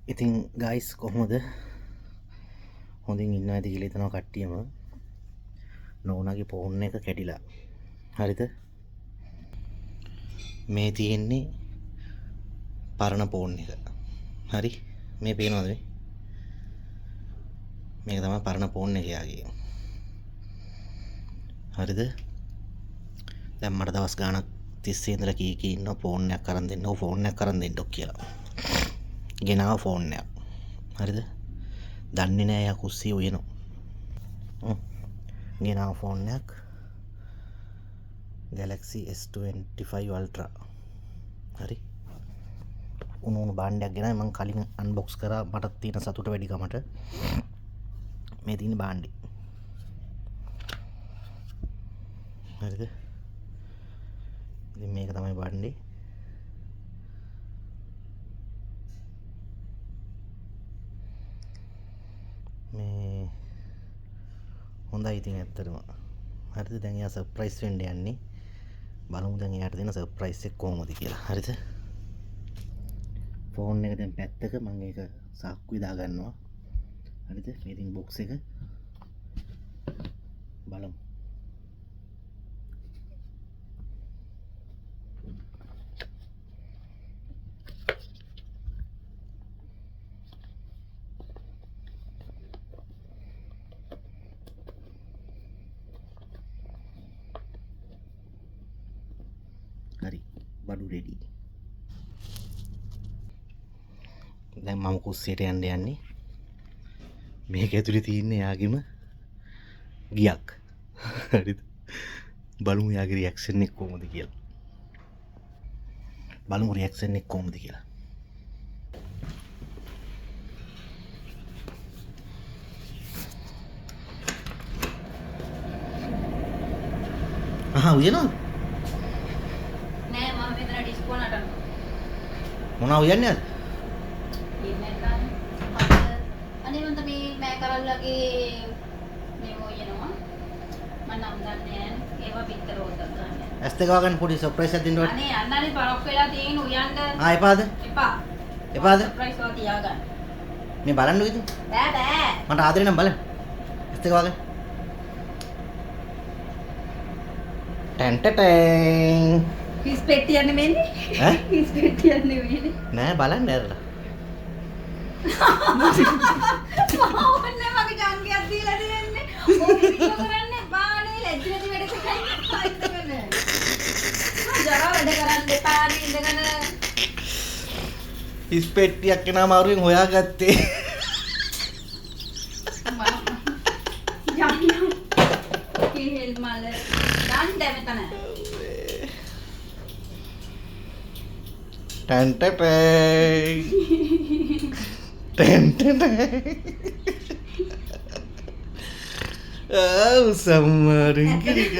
ඉතින් ගයිස් කොහොමද? හොඳින් ඉන්නවා ඇති කියලා හිතනවා කට්ටියම. නෝනාගේ ෆෝන් එක කැඩිලා. හරිද? මේ තියෙන්නේ පරණ ෆෝන් එක. හරි? මේ පේනවද මේ? මේක තමයි පරණ ෆෝන් එක යාගේ. හරිද? දැන් මට දවස් ගාණක් තිස්සේ ඉඳලා කී කී ඉන්නවා ෆෝන් එකක් අරන් දෙන්නකෝ, ෆෝන් එකක් අරන් දෙන්නකෝ කියලා. ගෙනාව ෆෝන් එකක්. හරිද? දන්නේ නෑ එයා කුස්සිය උයනවා. ගෙනාව ෆෝන් එකක්. Galaxy S25 Ultra. හරි. උණු උණු භාණ්ඩයක් ගෙනාවේ. මං කලින් අන්බොක්ස් කරා මට තියෙන සතුට වැඩිකමට. මේ තියෙන භාණ්ඩේ. හරිද? ඉතින් මේක තමයි භාණ්ඩේ. මේ හොඳයි ඉතින් ඇත්තටම. හරිද? දැන් එයා සර්ප්‍රයිස් වෙන්න යන්නේ. බලමු දැන් එයාට දෙන සර්ප්‍රයිස් එක කොහොමද කියලා. හරිද? ෆෝන් එක දැන් පැත්තක මං ඒක සාක්කුවේ දාගන්නවා. හරිද? මේ ඉතින් බොක්ස් එක බලමු. හරි, බඩු රෙඩි. දැන් මම කුස්සියට යන්න යන්නේ. මේක ඇතුලේ තියෙන්නේ යාගෙම ගියක්. හරිද? බලමු යාගේ රියැක්ෂන් එක කොහොමද කියලා. බලමු රියැක්ෂන් එක කොහොමද කියලා. අහා උයනවද? නෑ මම මෙතන ඩිස්කෝ නටනවා. මොනවා උයන්නේ අද? අනේ මන්ද මේ මෑ කරල්ලගේ මේව උයනවා. මම නම් දන්නේ නෑ. ඒවා පිටර හොදක් ගන්න. ඇස් දෙක වගන්න පොඩි සර්ප්‍රයිස් එකක් දෙන්න ඕනේ. අනේ අන්නනේ පරක් වෙලා තියෙන උයන්න. ආ එපාද? එපා. එපාද? සර්ප්‍රයිස් වා තියාගන්න. මේ බලන්නකෝ ඉතින්. බෑ බෑ. මට ආදරේ නම් බලන්න. ඇස් දෙක වගන්න. Ten ten. හිස් පෙට්ටියක් නෙමෙයිනේ. ඈ? හිස් පෙට්ටියක් නෙමෙයිනේ. නෑ බලන්න ඇරලා. ඕන්නේ මගේ ජංගියක් දීලා තියෙන්නේ. ඔය වීඩියෝ කරන්න එපා නේ. ලැජ්ජ නැති වැඩ කරන්න එපා ඉඳගෙන. ජරා වැඩ කරන්න එපා නේ ඉඳගෙන. හිස් පෙට්ටියක් එන අමාරුවෙන් හොයාගත්තේ. ජංගියක්. කේල් මල ගන්න මෙතන. Ten ten. Ten ten. ආ සම්මාරින් කිරික.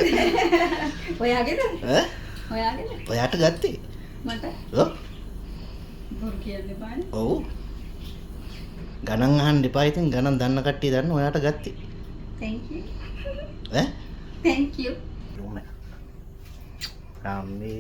ඔයාගේද? ඈ? ඔයාගේද? ඔයාට ගත්තේ. මට? ඔව්. බොරු කියන්න එපානේ. ඔව්. ගණන් අහන්න එපා ඉතින් ගණන් දන්න කට්ටිය දන්න ඔයාට ගත්තේ. Thank you. ඈ? Thank you. ඕනේ. අම්මේ.